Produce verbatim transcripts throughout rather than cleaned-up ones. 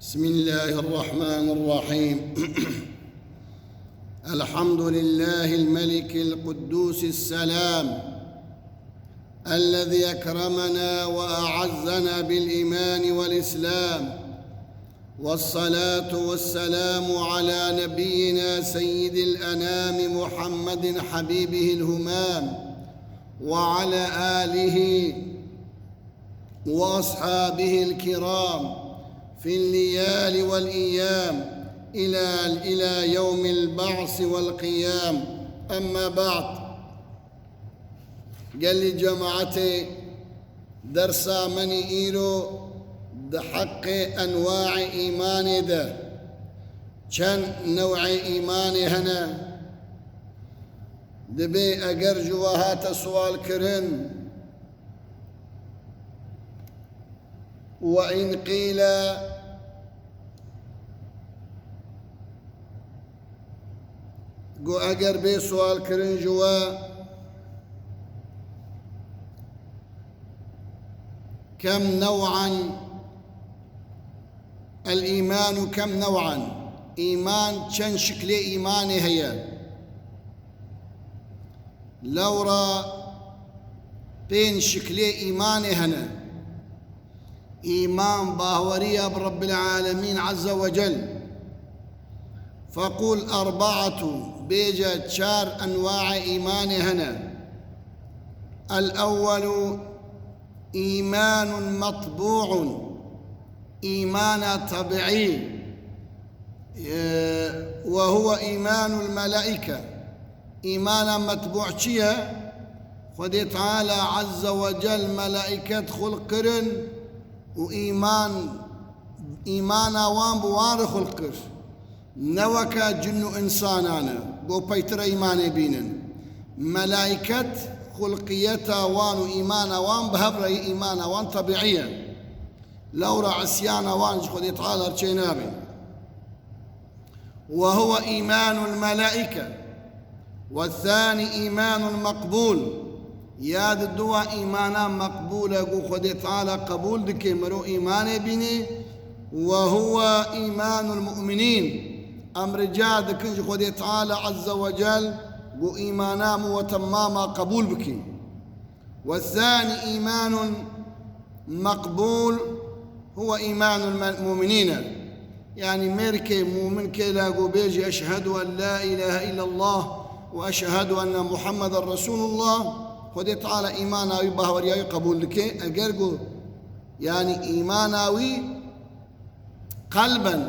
بسم الله الرحمن الرحيم. الحمد لله الملك القدوس السلام، الذي أكرمنا وأعزنا بالإيمان والإسلام، والصلاة والسلام على نبينا سيد الأنام محمد حبيبه الهمام، وعلى آله وأصحابه الكرام في الليالي والأيام إلى، إلى يوم البعث والقيام. أما بعد. Gelî cemaetê, dersa me nî îro di heqê enwaê îmanê de, çend new'ê îmanê hene, dibê eger ji we hate siwal kirin, وإن قيل، got eger bê siwal kirin ji we, كم نوعا، الإيمان كم نوعا، îman çend şiklê îmanê heye? Lewra pênc şiklê îmanê hene. Îman, bahweriya bi Rabbil Alemîn Azze ve Cel. Fequl erba'atu, bêje çar enwaê îmanê hene. El-ewwelu îmanun metbu'un, îmana tebi'î, e, ve huve îmanul melaike. Îmana metbu' çi ye? Xwedê Teala Azze ve Cel melaiket xulq kirin û îman, îmana wan bi wan re xulq kir. Ne weke cin û însanan e, ku peytire îmanê bînin. Melaiket xulqiyeta wan û îmana wan bi hev re ye, îmana wan tebi'î ye. Lewra îsyana wan ji Xwedê Teala re çênabe. وهو إيمان الملائكة. والثاني إيمان المقبول. Ya di dua îmana meqbûl e, ku Xwedê Teala qebûl dike, mirov îmanê bîne. وهو إيمان المؤمنين. Em rica dikin ji Xwedê Teala Azze ve Cel, ku îmana me we temama qebûl bike. والثاني إيمان مقبول هو إيمان المؤمنين. Yanî mêrkê mûmin kêla ku bêjî, "Eşhedû en la îlahe illallah ve eşhedû enne Muhammeden Resûlullah", Xwedê Teala îmana wî, bahweriya wî qebûl dike. Eger ku, yanî îmana wî qelben,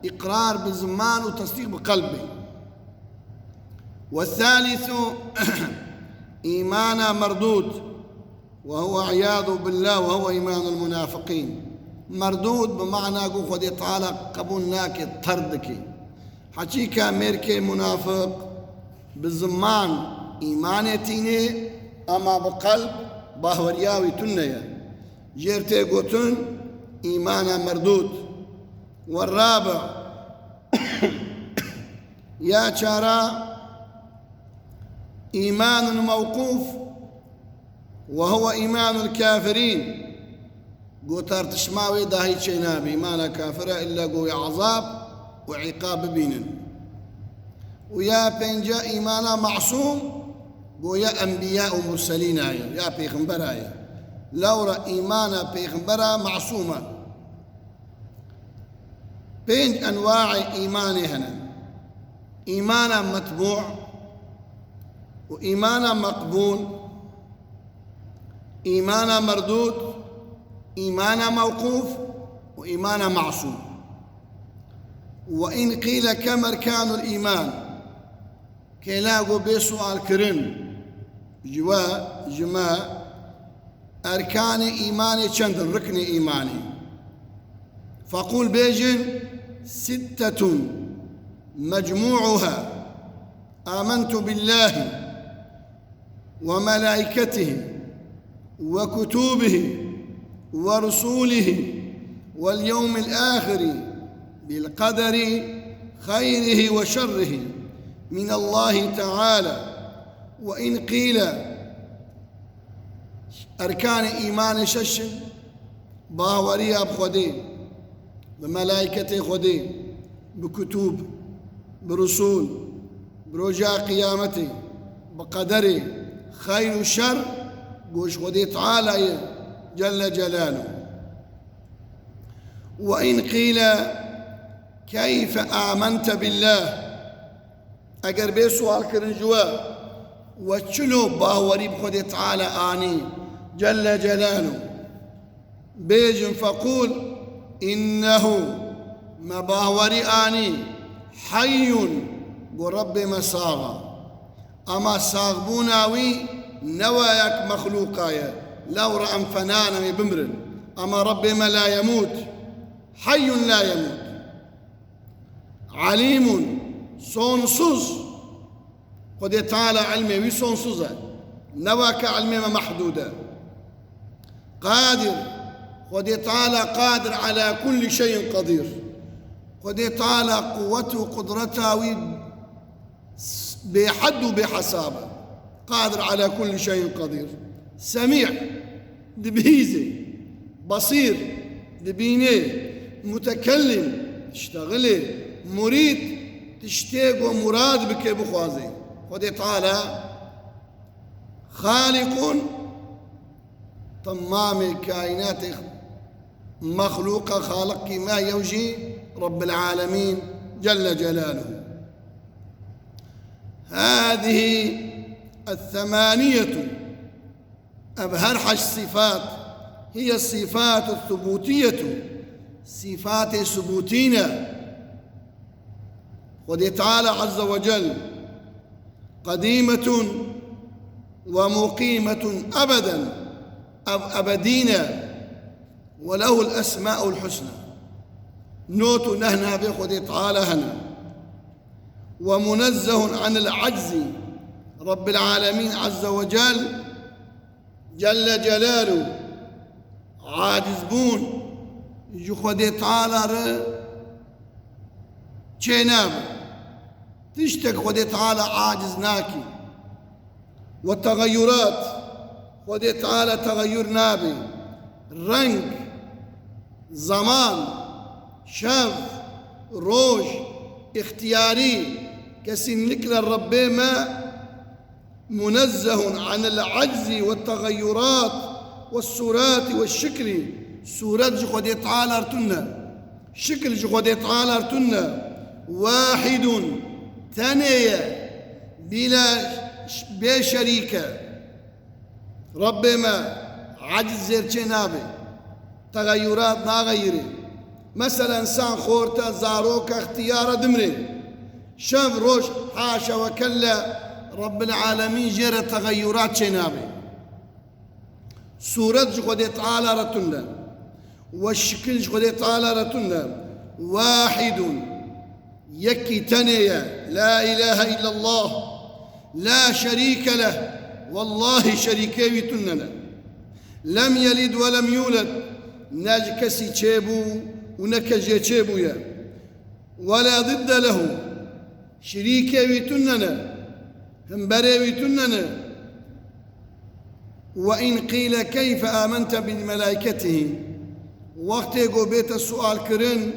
îqrar bi ziman û tesdîq bi qelb be. والثالث إيمانا مردود، وهو عياذ بالله وهو إيمان المنافقين. Merdûd bi mana ku Xwedê Teala qebûl nake, terd dike. Heqîqa mêrkê munafiq bi ziman îmanê tîne, ama bi qelb bahweriya wî tune ye. Jêr tê gotin îmana merdûd. والرابع، ya çara, îmanun mewqûf, وهو إيمان الكافرين. Ku tartişma wê dahî çênabe, îmana kafira, illa ku wê ezab û îqab bibînin. Û ya pênca îmana masûm, ku ya enbiya û murselîna ye, ya pêxembera ye. Lewra îmana pêxembera masûm e. Pênc enwaê îmanê hene. Îmana metbû û îmana meqbûl, îmana merdûd, îmana mewqûf û îmana masûm. وإن قيل كم أركان الإيمان؟ Kêla ku bê sual kirin ji we, ji me, erkanê îmanê çend in, riknê îmanê? Feqûl, bêjin, ستة مجموعها آمنت بالله وملائكته وكتبه ورسله واليوم الآخر بالقدر خيره وشره من الله تعالى. وإن قيل، erkanê îmanê şeş in: baweriya bi Xwedê, bi melaîketê Xwedê, bi kutûb, bi risûl, bi roja qiyametê, bi qederê, xeyr û şer, ji Xwedê Teala ye, Celle Celaluhu. Ve in qîle keyfe amente billah. Eger bê sual kirin ji we, we çilo bawerî bi Xwedê Teala anî, Celle Celaluhu? Bêjin, feqûl, innehu, me bawerî anî, heyyun, ku Rebbê me sax e. Ama saxbûna wî ne wayek mexlûqa ye, lewra em fena ne, em ê bimirin. Ama Rebbê me la yemût, heyyun la yemût. Alîmun, sonsuz. Xwedê Teala ilmê wî sonsuz e. Ne weke ilmê me mehdûd e. Qadir, Xwedê Teala qadir ala kulli şeyin qedîr. Xwedê Teala quwet û qudreta wî bêhed û bêhesab e. Qadir ala kulli şeyin qedîr. Semî, dibihîzê. Basîr, dibînê. Mutekellim, diştexilê. Murîd, tiştê ku murad bike, bixwaze. Xwedê Teala Xaliqun, temamê kaînatê, mexlûqa xaliqî me yew jî Rabbil Alemîn Celle Celaluhu. Hâzihî el-themaniyetû, ev her heşt sifat, hiye sifatu thubutiyetû, sifatê subutî ne. Xwedê Teala Azze ve Celle qedîmetun ve muqîmetun ebeden, ev ebedî ne, ve lehul esmaul husna. Not û neh navê Xwedê Teala hene. Ve munezzehun anil aczi. Rabbil Alemîn Azze ve Celle, Celle Celaluhu, acizbûn ji Xwedê Teala re çênabe. Tiştek Xwedê Teala aciz nakî. Ve tegayyurat, Xwedê Teala tegayyur nabe. Reng, zaman, şev, roj, îxtiyarî, kesinlikle Rebbê me munezzehun anil aczi ve tegayyurat ve surati ve şikli. Suret ji Xwedê Teala re tune. Şikil ji Xwedê Teala re tune. Wahidun, tenê ye. Bîla, bê şerîk e. Rebbê me, aciz jê re çê nabe. Tegayyurat naxeyirê. Mesela însan xort e, zarok e, îxtiyar e, dimrê. Şev, roj, haşa ve kella, Rabbil Alemîn jê re tegayyurat çênabe. Sûret ji Xwedê Teala re tune. Ve şikil ji Xwedê Teala re tune. Wahidun. Yekî tenê ye. La ilahe illallah. La şerîke leh. Wellahî şerîkê wî tune ne. Lem yelid ve lem yuled. Ne ji kesî çêbû û ne kes jê çêbûye. Ve la didde lehu. Şirîkê wî tune ne. Hemberê wî tune ne. Ve in qîle keyfe amente bi melaîketihî. Wextê ku bête sual kirin,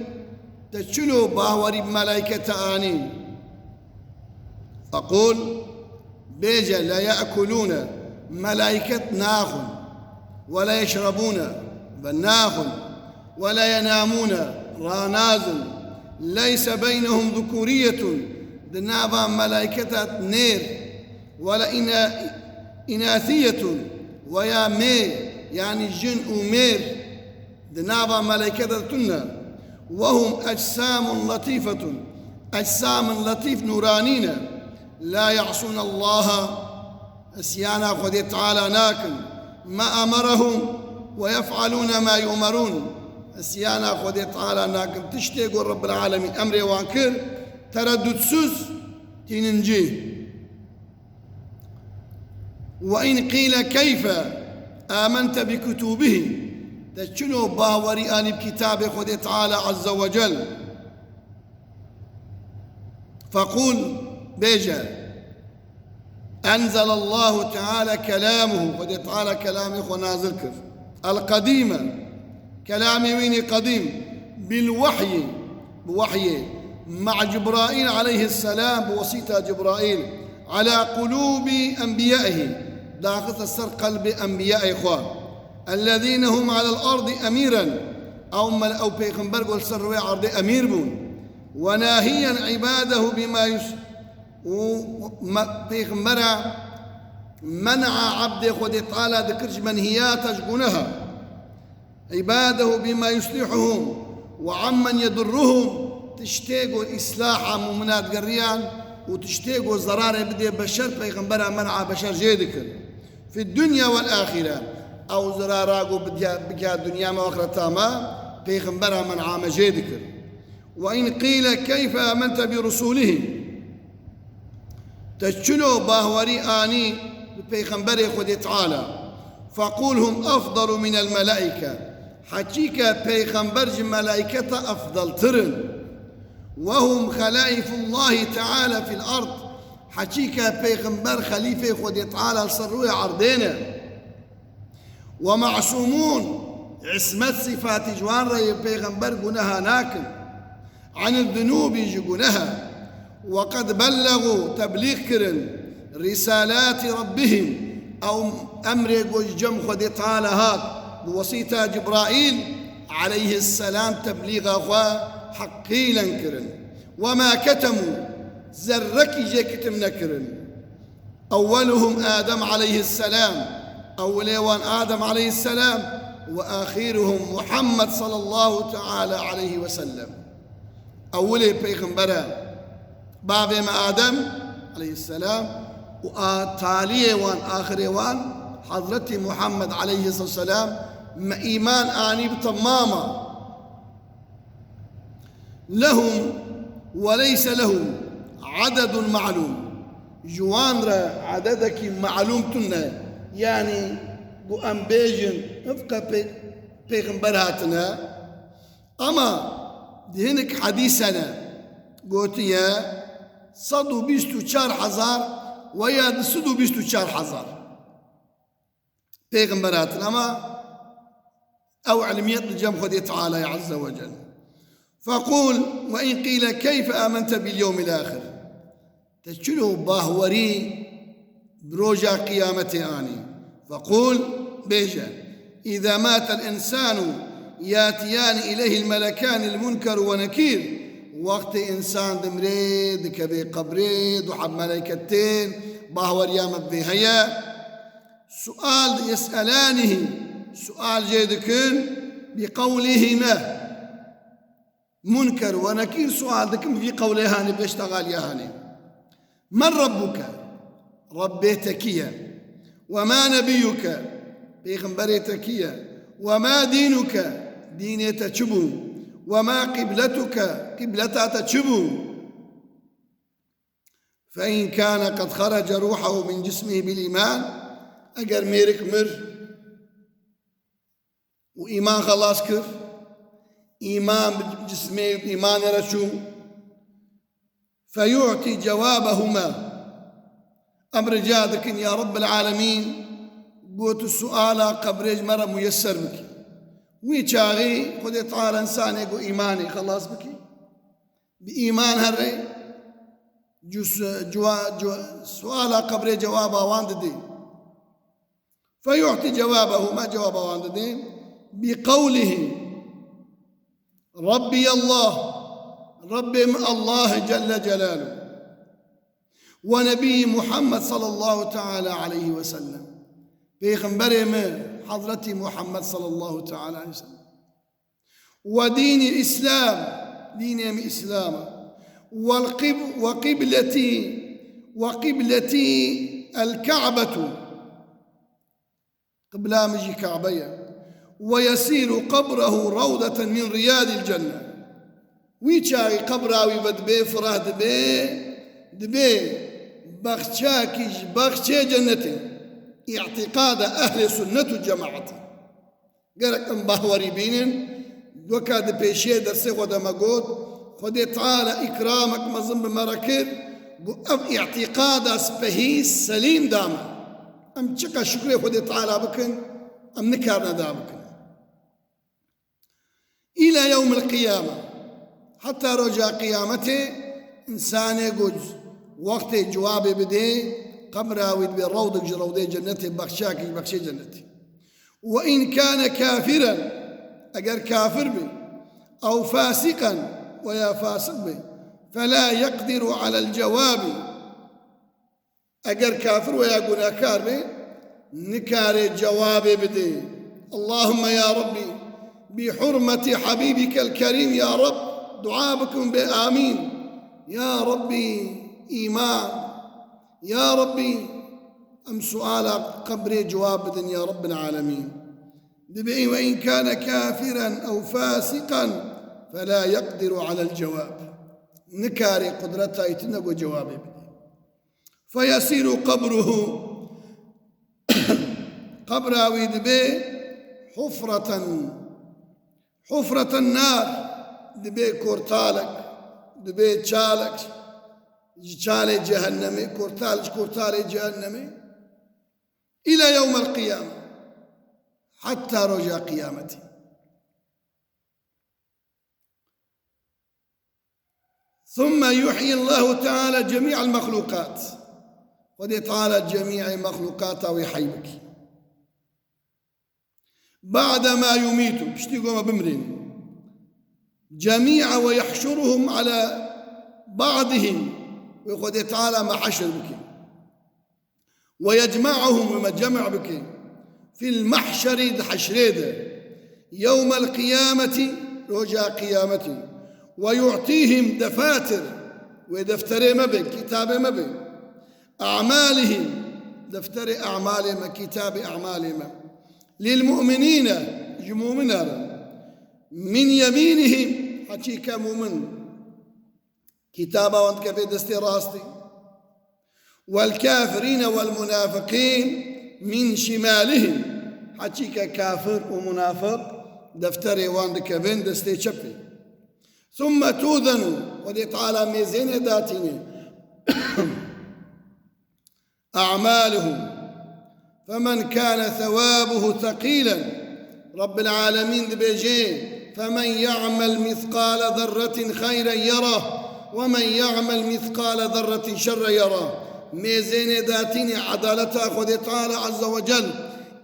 te çilo bawerî bi melaîkete anî? Feqûl, bêje, la ye'kulûne, melaîket naxwin, ve la yeşrebûne, ve naxwin, ve la yenamûne, ranazin, leyse beynehum zukûriyetun, di nava melaîketa nêr, ve la ina-, inasiyetun, ve ya mê, yanî jin û mêr, di nava melaîketa tune. Ve hum ecsamun letîfetun, ecsamun letîf nûranî ne. La ya'sûne Allaha, îsyana Xwedê Teala nakin. Ma emerehum ve yef'alûne ma yu'merûn. Îsyana Xwedê Teala nakin. Tiştê ku Rabbil Alemîn emrê wan kir, tereddütsüz tînin cî. Ve in qîle keyfe amente bi kutûbihî. Te çilo bawerî anî bi kitabê Xwedê Teala Azze ve Cel? Feqûl, bêje, enzelallahu teala kelâmuhu, Xwedê Teala kelamê xwe nazil kir. El-qedîme, kelamê wî nî qedîm, بالوحي، bi wehyê, مع جبرائيل عليه السلام, bi wasîta Cibraîl, على قلوب أنبيائه, daxiste ser qelbê enbiyayê xwe, الذين هم على الأرض أميرا, ew mel-, ew pêxember ku li ser rûyê erdê emîr bûn, وناهيا عباده بما يس-, û me-, pêxembera men'a ebdê Xwedê Teala dikir ji menhiyata, ji guneha. عباده بما يصلحهم وعمن يضرهم, tiştê ku îslaha mumina digeriyan û tiştê ku zerarê bidê beşer, pêxembera men'a beşer jê dikir. في الدنيا والآخرة, ew zerara ku bidya-, bike dinya me û axireta me, pêxembera men'a me jê dikir. وإن قيل كيف آمنت برسله؟ Te çilo bahwerî anî bi pêxemberê Xwedê Teala? فقل هم أفضل من الملائكة. Heqîqe pêxember ji melaîketa efdaltir in. وهم خلائف الله تعالى في الأرض. Heqîqe pêxember xelîfê Xwedê Teala li ser rûyê erdê ne. ومعصومون, îsmet sîfatî ji wan re ye, pêxember guneha nakin. عن الذنوب, ji guneha. وقد بلغوا, teblîx kirin, رسالات ربهم, ew emrê ku ji cem Xwedê Teala hat, bi wasîta Cibraîl aleyhisselam teblîxa xwe heqîlen kirin. وما كتموا, zerrekî jê kitim nekirin. أولهم آدم عليه السلام, ewilê wan Adem aleyhisselam, وآخرهم محمد صلى الله تعالى عليه وسلم. Ewilê pêxembere, bavê me Adem aleyhisselam, û a taliyê wan, axirê wan, Hazretî Muhammed aleyhisselam, me îman anî bi temama. لهم وليس لهم عدد معلوم. Ji wan re ededekî malûm tune. Yanî ku em bêjin, hifka pê-, pêxember hatine. Ama di hinek hedîs hene, gotiye, sed û bîst û çar hezar veya du sed û bîst û çar hezar. Pêxember hatin, ama ew ilmiyet li cem Xwedê Teala ye Azze ve Celle. فقل وإن قيل كيف آمنت باليوم الآخر؟ Te çilo bahwerî bi roja qiyametê anî? فقل, bêje, إذا مات الإنسان يأتيان إليه الملكان المنكر ونكير. Wextê însan dimrê, dikeve qebrê, du heb meleke tên, bahweriya me bi vê heye. سؤال يسألانه, sual jê dikin, بقولهما. Munker û Nekîr sual dikin, vî qewlê hanê, beştexaliya hanê. من ربك? Rebbê te kî ye? وما نبيك? Pêxemberê te kî ye? وما دينك? Dînê te çi bû? وما قبلتك? Qibleta te çi bû? فإن كان قد خرج روحه من جسمه بالإيمان, eger mêrik mir û îman xelas kir, îman bi cismê, îmanê re çû, فيعطي جوابهما. Em rica dikin, ya Rabbel Alemîn, got, suala qebrê ji me re muyeser bikî. Wî çaxî Xwedê Teala însanê ku îmanê xelas bikî. Bi îman herê, cus-, cuwa-, cuwa-, suala qebrê cewaba wan didê. فيعطي جوابهما, cewaba wan didê. بقوله ربي الله, Rebbê min Allah Celle Celaluhu, ونبيي محمد صلى الله تعالى عليه وسلم, Pêxemberê min Hazretî Muhammed صلى الله تعالى عليه وسلم. وديني الإسلام, dînê min Îslam e. والقب-, وقبلتي, وقبلتي الكعبة, qibla min jî Kabe ye. ويصير قبره روضة من رياض الجنة. Wî çaxî qebra wî vedibê, fireh dibê, dibê baxçakî ji baxçê cennetê. Îtîqada ehlê sunnet û cemaetê. Gerek em bahwerî bînin, weka di pêşiyê dersê xwe de me got, Xwedê Teala îkramek mezin bi me re kir, ku ev îtîqada spehî selîm da me. Em çiqas şukrê Xwedê Teala bikin, em nikarine da bikin. إلى يوم القيامة. Heta roja qiyametê, insanê ku wextê cewabê bidê, qebra wî dibê rewdek ji rewdê cennetê, bexçeyek ji bexçê cennetê. وإن كان كافرا, eger kafir be, أو فاسقا, we ya fasiq be, فلا يقدر على الجواب. Eger kafir we ya gunahkar be, nikare cewabê bide. اللهم يا ربي بحرمة حبيبك الكريم يا رب. Dua bikin bê amîn. Ya Rabbî, îman. Ya Rabbî, em suala qebrê cewab bidin ya Rabbel alemîn. Dibê وإن كان كافرا أو فاسقا فلا يقدر على الجواب. Nikare qudreta wî tune ku cewabê bide. فيصير قبره, qebra wî dibê حفرة, حفرة النار, dibê kortalek, dibê çalek ji çalê cehennemê, kortal ji kortalê cehennemê. إلى يوم القيامة, heta roja qiyametê. ثم يحيي الله تعالى جميع المخلوقات. Xwedê Teala cemîê mexlûqata wî hey bike. بعد ما يميت, piştî ku me bimrîn. جميعا ويحشرهم على بعضهم, wê Xwedê Teala me heşr bike. ويجمعهم, me cem' bike, في المحشر, di heşrê de, يوم القيامة, roja qiyametê, ويعطيهم دفاتر, wê defterê me be, kitabê me be, أعمالهم, defterê e'malê me, kitabê e'malê me, للمؤمنين, ji mûminan re, من يمينهم, heçî ke mûmin kitaba wan dikeve destê rastî. والكافرين والمنافقين من شمالهم. Heçî ke kafir û munafiq defterê wan dikevin destê çepê. ثم توزن, Xwedê Teala mêzênê datîne. أعمالهم. فمن كان ثوابه ثقيلا. Rabbil Alemîn dibêje, فمن يعمل مثقال ذرة خيرا يره ومن يعمل مثقال ذرة شرا يره. Mêzênê datînê edaleta Xwedê Teala Azze ve Cel,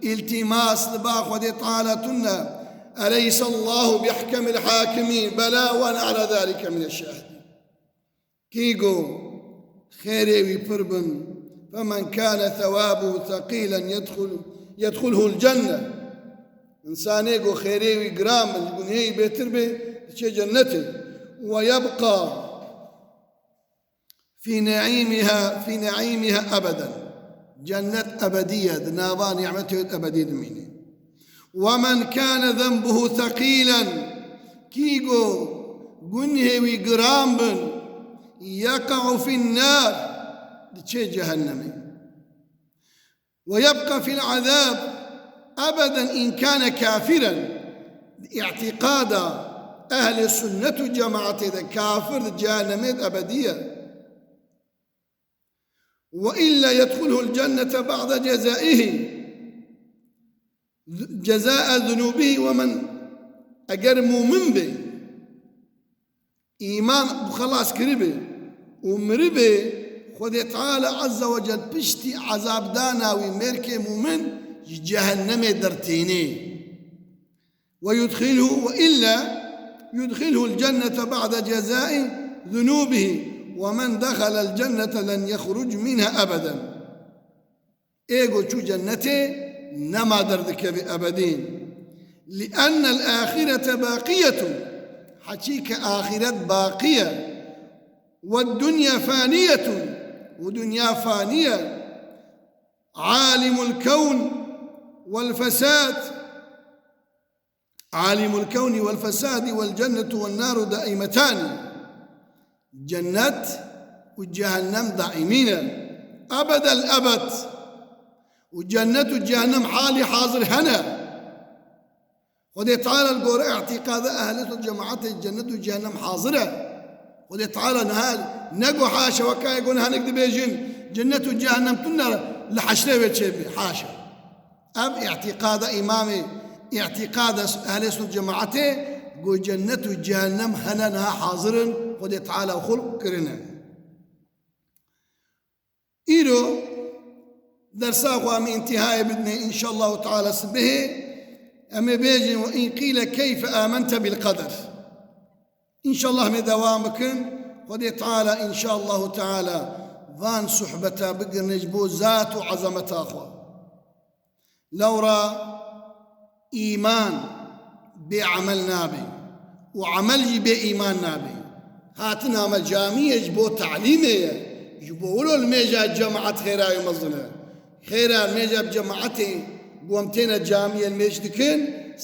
îltîmas li ba Xwedê Teala tune. أليس الله بأحكم الحاكمين؟ بلى وأنا على ذلك من الشاهدين. Kî go xêrê wî pir bin, فمن كان ثوابه ثقيلا يدخل، يدخله الجنة. Însanê go xêrê wî giran bin, gunhê wî bêtir bê, diçe cennetê. ويبقى في نعيمها، في نعيمها أبدا. Cennet ebedî ye, di nava nîmetê ebedî dimîne. ومن كان ذنبه ثقيلا، kî go gunhê wî giran bin, يقع في النار، diçe cehennemê. ويبقى في العذاب أبدا إن كان كافرا. Di îtîqada ehlê sunnet û cemaetê de kafir di cehennemê de ebedî ye. وإلا يدخله الجنة بعد جزائه، جزاء ذنوبه، ومن، eger mûmin be, îman bi xelas kiribê û miribê, Xwedê Teala Azze ve Cel piştî ezabdana wî mêrkê mûmin ji cehennemê dertênê. ويدخله، وإلا يدخله الجنة بعد جزاء ذنوبه، ومن دخل الجنة لن يخرج منها أبدا. Ê go çû cennetê, nema derdikevê ebedîn. لأن الآخرة باقية. Heçî ke axiret baqî ye. والدنيا فانية. Û dinya fanî ye. عالم الكون والفساد. عالم الكون والفساد والجنة والنار دائمتان. Cennet û cehennem daîmî ne. Ebedel ebed. Û cennet û cehennem halî hazir hene. Xwedê Teala li gore îtîqada ehlê sunnet cemaetê cennet û cehennem hazir e. Xwedê Teala niha ne go haşa, wekayê go hinek dibêjin cennet û cehennem tune li heşrê wê çêbe. Haşa. Ev îtîqada îmamê, îtîqada ehlê sunnet cemaetê Ku cennet û cehennem hene niha hazir in, Xwedê Teala xulq kirine. Îro dersa xwe em întîhayê bidinê, înşallahu teala sibihê em ê bêjin: "Ve in qîle keyfe amente bil qeder." Înşallah em ê dewam bikin. Xwedê Teala înşallahu teala van suhbeta bigirne ji bo zat û ezameta xwe. Lewra îman bê emel nabe û emel jî bê îman nabe. Hatina me camiyê ji bo talîmê ye, ji bo wilo li mêja cemaet xêra wê mezin e. Xêra mêja bi cemaetê ku em têne camiyê li mêj dikin,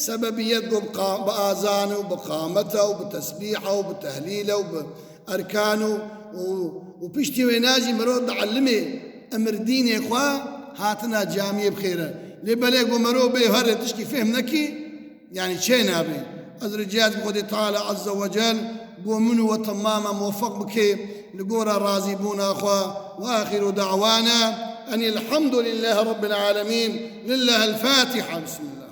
sebebiyet ku bi qa-, bi azan û bi qameta û bi tesbîha û bi tehlîle û bi erkan û, û, û piştî wêna jî mirov dielime emir dînê xwe, hatina camiyê bi xêr e. Lê belê ku mirov bê herê tişkî fêhm nekî, yanî çê nabe. Ez rica dikim Xwedê Teala Azze ve Cel ku min û we temama muweffeq bike li gora razîbûna xwe. Ve axiru da'wana enil hamdulillahî rabbil alemîn. Lillahil Fatiha. Bismillah.